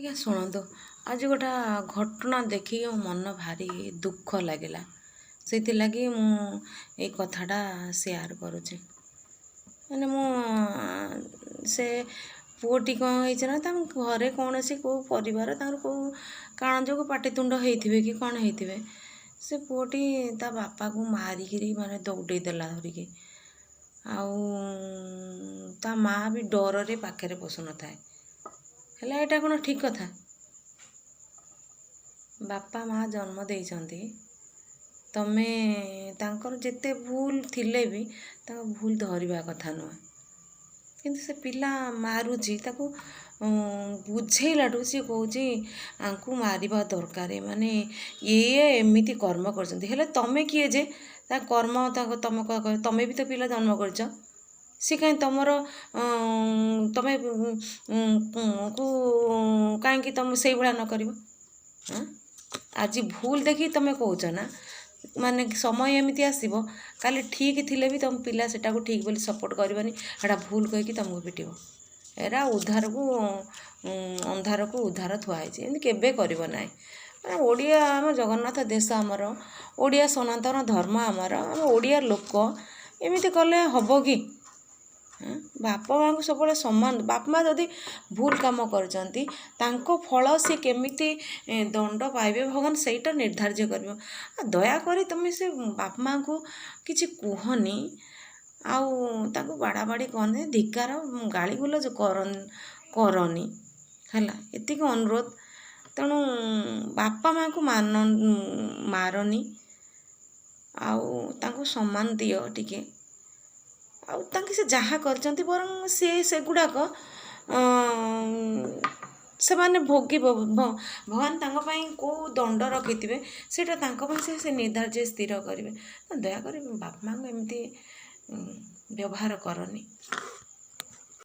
ଆଜ୍ଞା ଶୁଣନ୍ତୁ, ଆଜି ଗୋଟେ ଘଟଣା ଦେଖିକି ମୋ ମନ ଭାରି ଦୁଃଖ ଲାଗିଲା। ସେଇଥିଲାଗି ମୁଁ ଏଇ କଥାଟା ସେୟାର କରୁଛି। ମାନେ ମୁଁ ସେ ପୁଅଟି କ'ଣ ହେଇଛି ନା, ତାଙ୍କ ଘରେ କୌଣସି କେଉଁ ପରିବାର ତାଙ୍କର କେଉଁ କାରଣ ଯୋଗୁଁ ପାଟିତୁଣ୍ଡ ହେଇଥିବେ କି କ'ଣ ହେଇଥିବେ, ସେ ପୁଅଟି ତା ବାପାକୁ ମାରିକିରି ମାନେ ଦୌଡ଼େଇ ଦେଲା ଧରିକି। ଆଉ ତା ମା' ବି ଡରରେ ପାଖରେ ପଶୁନଥାଏ। ହେଲେ ଏଇଟା କ'ଣ ଠିକ୍ କଥା? ବାପା ମା' ଜନ୍ମ ଦେଇଛନ୍ତି, ତମେ ତାଙ୍କର ଯେତେ ଭୁଲ ଥିଲେ ବି ତାଙ୍କ ଭୁଲ ଧରିବା କଥା ନୁହେଁ। କିନ୍ତୁ ସେ ପିଲା ମାରୁଛି, ତାକୁ ବୁଝେଇଲାଠୁ ସିଏ କହୁଛି ଆଙ୍କୁ ମାରିବା ଦରକାର, ମାନେ ଇଏ ଏମିତି କର୍ମ କରିଛନ୍ତି। ହେଲେ ତମେ କିଏ ଯେ ତା କର୍ମ ତାଙ୍କ ତମେ ତମେ ବି ତ ପିଲା ଜନ୍ମ କରିଛ, ସେ କାହିଁ ତମର ତମେ କୁ କାହିଁକି ତମେ ସେଇଭଳିଆ ନ କରିବ? ଆଜି ଭୁଲ ଦେଖିକି ତମେ କହୁଛ ନା? ମାନେ ସମୟ ଏମିତି ଆସିବ, କାଲି ଠିକ୍ ଥିଲେ ବି ତମ ପିଲା ସେଟାକୁ ଠିକ୍ ବୋଲି ସପୋର୍ଟ କରିବନି, ସେଟା ଭୁଲ କହିକି ତମକୁ ପିଟିବ। ଏରା ଉଦ୍ଧାରକୁ ଅନ୍ଧାରକୁ ଉଦ୍ଧାର ଥୁଆ ହେଇଛି, ଏମିତି କେବେ କରିବ ନାହିଁ। ମାନେ ଓଡ଼ିଆ, ଆମ ଜଗନ୍ନାଥ ଦେଶ ଆମର, ଓଡ଼ିଆ ସନାତନ ଧର୍ମ ଆମର, ଆମ ଓଡ଼ିଆ ଲୋକ ଏମିତି କଲେ ହେବ କି? ବାପା ମାଆଙ୍କୁ ସବୁବେଳେ ସମ୍ମାନ। ବାପା ମା' ଯଦି ଭୁଲ କାମ କରିଛନ୍ତି, ତାଙ୍କ ଫଳ ସେ କେମିତି ଦଣ୍ଡ ପାଇବେ ଭଗବାନ ସେଇଟା ନିର୍ଦ୍ଧାର୍ଯ୍ୟ କରିବ। ଦୟାକରି ତୁମେ ସେ ବାପା ମାଆଙ୍କୁ କିଛି କୁହନି, ଆଉ ତାଙ୍କୁ ବାଡ଼ାବାଡ଼ି କରନି, ଧିକ୍କାର ଗାଳିଗୁଲଜ କରନି, ହେଲା, ଏତିକି ଅନୁରୋଧ। ତେଣୁ ବାପା ମାଆଙ୍କୁ ମାନ ମାରନି, ଆଉ ତାଙ୍କୁ ସମ୍ମାନ ଦିଅ ଟିକେ। ଆଉ ତାଙ୍କେ ସେ ଯାହା କରିଛନ୍ତି, ବରଂ ସେ ସେଗୁଡ଼ାକ ସେମାନେ ଭୋଗିବ। ଭଗବାନ ତାଙ୍କ ପାଇଁ କେଉଁ ଦଣ୍ଡ ରଖିଥିବେ, ସେଇଟା ତାଙ୍କ ପାଇଁ ସେ ନିର୍ଦ୍ଧାର୍ଯ୍ୟ ସ୍ଥିର କରିବେ। ଦୟାକରି ବାପା ମାଆଙ୍କୁ ଏମିତି ବ୍ୟବହାର କରନି।